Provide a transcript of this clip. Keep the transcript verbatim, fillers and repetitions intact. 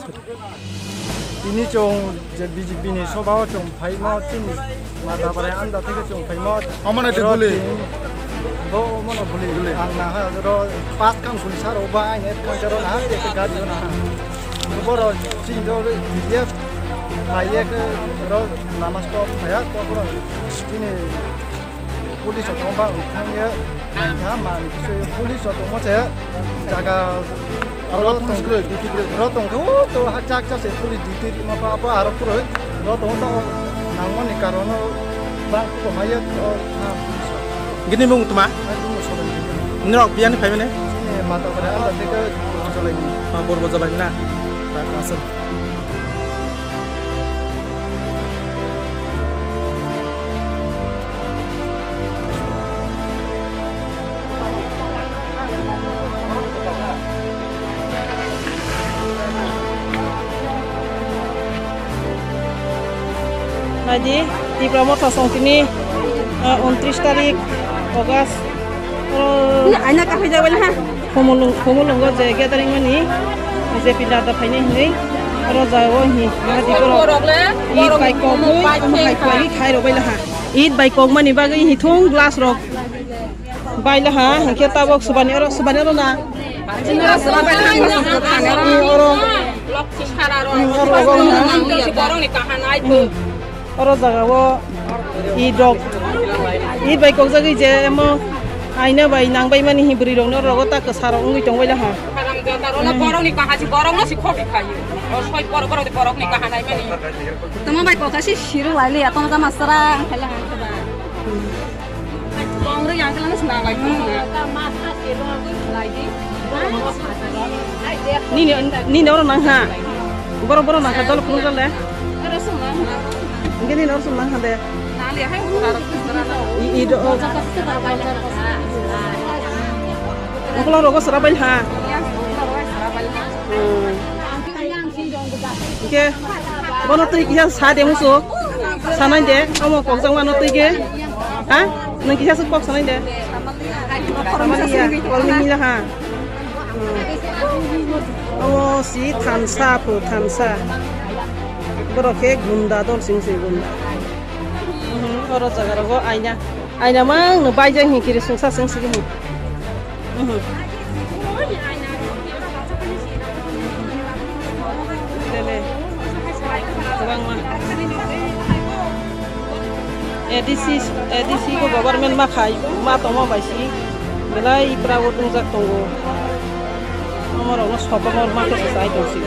Tini chwng je B J P ni sobha o chwng phaima chini Mata Barai anda theke chwng phaima. Omo nai te guli. Bo omo no guli. Guli. Ang na ha ro pas kan guli sar o ba ai ne kan charo na ha te gari na ha. Bo ro chini ro ye lai ye ke ro lama stop phaya to ro chini Police rok tongba wngthang ye, wngthang ma ni bising police rok tongmo se jaga aro ro police tong-, kwrwi, duty kwrwi. Ro tongkhe o to ha chak chak se police duty rima pa pa aro kwrwi. Ro tong to nangmani karon o bang ko ma ye o ha police rok. Gini mung tuma? Ai bung so. Nini rok biyani phai mane? Chini Mata Barai anda theke Borbo Jolai ni. Ah, Borbo Jolai ni na? Ba kasam. Naidi, Tipra Motha song tini, ah, untris tarik August. Oro aina kaphai jagwi ha. Khumulung-, Khumulungo je gathering mani, B J P lada phainai hinwi, oro jagao hi, madi borok, borok le, it borok bai ni kokwi, bike omo hai khe kha. Kwlai khai rok bai laha. It bai kokmani bagwi hi thung glass rok bai laha, hinkhe tabok subani oro, subani oro na. Oro subani oro. Oro. Lokchi sara rok. Hmm, oro, oro, oro. Borok ni kaha nai. Hmm. Oro jaga o id rok, id bai kokjagwi je emo aina bai nangbai mani hi bwrwi rok no rogo ta kwsa rok wngwi tongbai laha. Haram jota rok no borok ni kaha si borok no si khoti khayo. O soi borok borok borok ni kaha nai mani. Tamo bai kokha si siro lai le ya tamo jama sara ang khala ang khala. Nini, nini oro nang ha. Borok, borok nang ha, dol phunuk dol de. Hingke nini oro song nang ha de. I, i, do, o. Mokolo rogo sora bai ha. Hmm. Hingke bono twi kisa sa de musu. Sanai de, omo kokjak mano twi ke. Ha? Nang kisa se kok sanai de. Samaliya, kolmi mila ha. Hmm. Omo si thansa, phu thansa. Borok khe gunda dol sing se gunda. Hmm, oro jaga rogo aina. Aina mang no baijak hin kiri sungsa sung sigi hin. Mhm. Lele. Kwbangma. A D C, A D C bo government ma khai, ma tongma bai si. Belai ipra o tongjak tongo. Omo rok no sokomor ma khe se chai tong si.